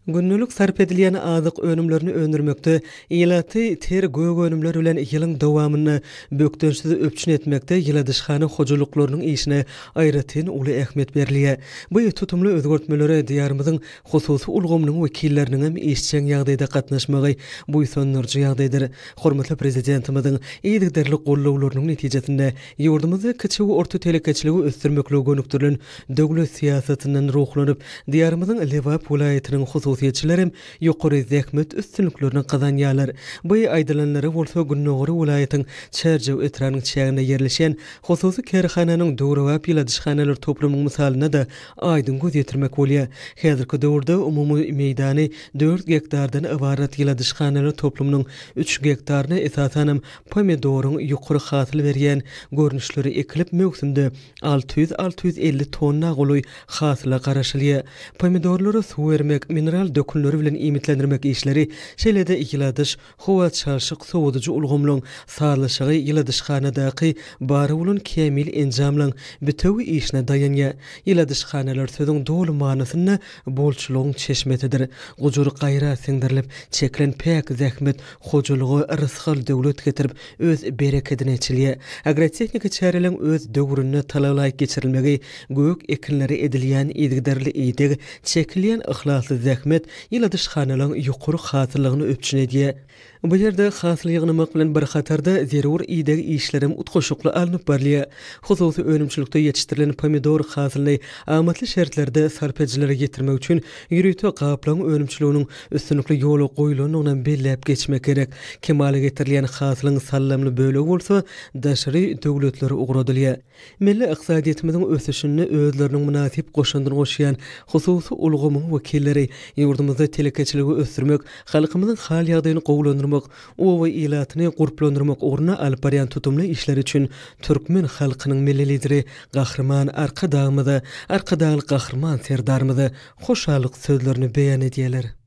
Gündelik sarp edilýän azyk önümlerini öndürmekde, ilaty ter gök önümler bilen ýylyň dowamynda bökdençsiz üpjün etmekde ýyladyşhana hojalyklarynyň işine aýratyn uly ähmiýet berilýär. Bu tutumly özgertmelere Diýarymyzyň hususy ulgamynyň wekilleriniňem işjeň ýagdaýda gatnaşmagy buýsandyryjy ýagdaýdyr. Hormatly Prezidentimiziň yzygiderli gollawlarynyň netijesinde ýurdumyzda kiçi we orta telekeçiligi ösdürmeklige gönükdirilen döwlet syýasatyndan ruhlanyp, Diýarymyzyň Lebap welaýatynyň hususyýetçilerem ýokary zähmet üstünliklerini gazanýarlar. Bu aýdylanlara bolsa gündogary welaýatyň Çärjew etrabynyň çäginde ýerleşýän hususy kärhananyň döwrebap ýyladyşhanalar toplumynyň mysalynda-da aýdyň göz ýetirmek bolýar. Häzirki döwürde umumy meýdany dört gektardan ybarat ýyladyşhanalar toplumynyň üç gektaryna esasanam pomidoryň ýokary hasyl berýän görnüşleri ekilip, möwsümde 600-650 tonna golaý hasyla garaşylýar. Pomidorlara suw bermek, mineral dökünleri bilen iýmitlendirmek işleri, şeýle-de ýyladyş, howa çalşyk sowadyjy ulgamlaryň sazlaşygy ýyladyşhanadaky bar bolan kämil enjamlaryň bitewi işine daýanýar. Ýyladyşhanalar sözüň doly manysynda bolçulygyň çeşmesidir. Gujur-gaýrat siňdirilip, çekilen päk zähmet hojalyga rysgal-döwlet getirip, öz berekedini eçilýär. Agrotehniki çäreleriň öz döwründe talabalaýyk geçirilmegi, gök ekinlere edilýän yzygiderli ideg, çekilýän yhlasly zähmet ýyladyşhanalaryň ýokary hasyllygyny üpjün edýär. Bu ýerde hasyl ýygnamak bilen bir hatarda zerur ideg işlerem utgaşykly alnyp barylýar. Hususy önümçilikde ýetişdirilen pomidor hasylyny amatly şertlerde sarp edijilere ýetirmek üçin ýörite gaplaň önümçiliginiň üstünlikli ýola goýulandygynam belläp geçmek gerek. Kemala getirilýän hasylyň sallamly bölegi bolsa daşary döwletlere ugradylýar. Milli ykdysadyýetimiziň ösüşinde özleriniň mynasyp goşandyny goşýan hususy ulgamyň wekilleri ýurdumyzda telekeçiligi ösdürmek, halkymyzyň hal-ýagdaýyny gowulandyrmak, oba ilatyny gurplandyrmak ugrunda alyp barýan tutumly işleri üçin türkmen halkynyň Milli Lideri Gahryman Arkadagymyza, Arkadagly Gahryman Serdarymyza hoşallyk sözlerini beýan edýärler.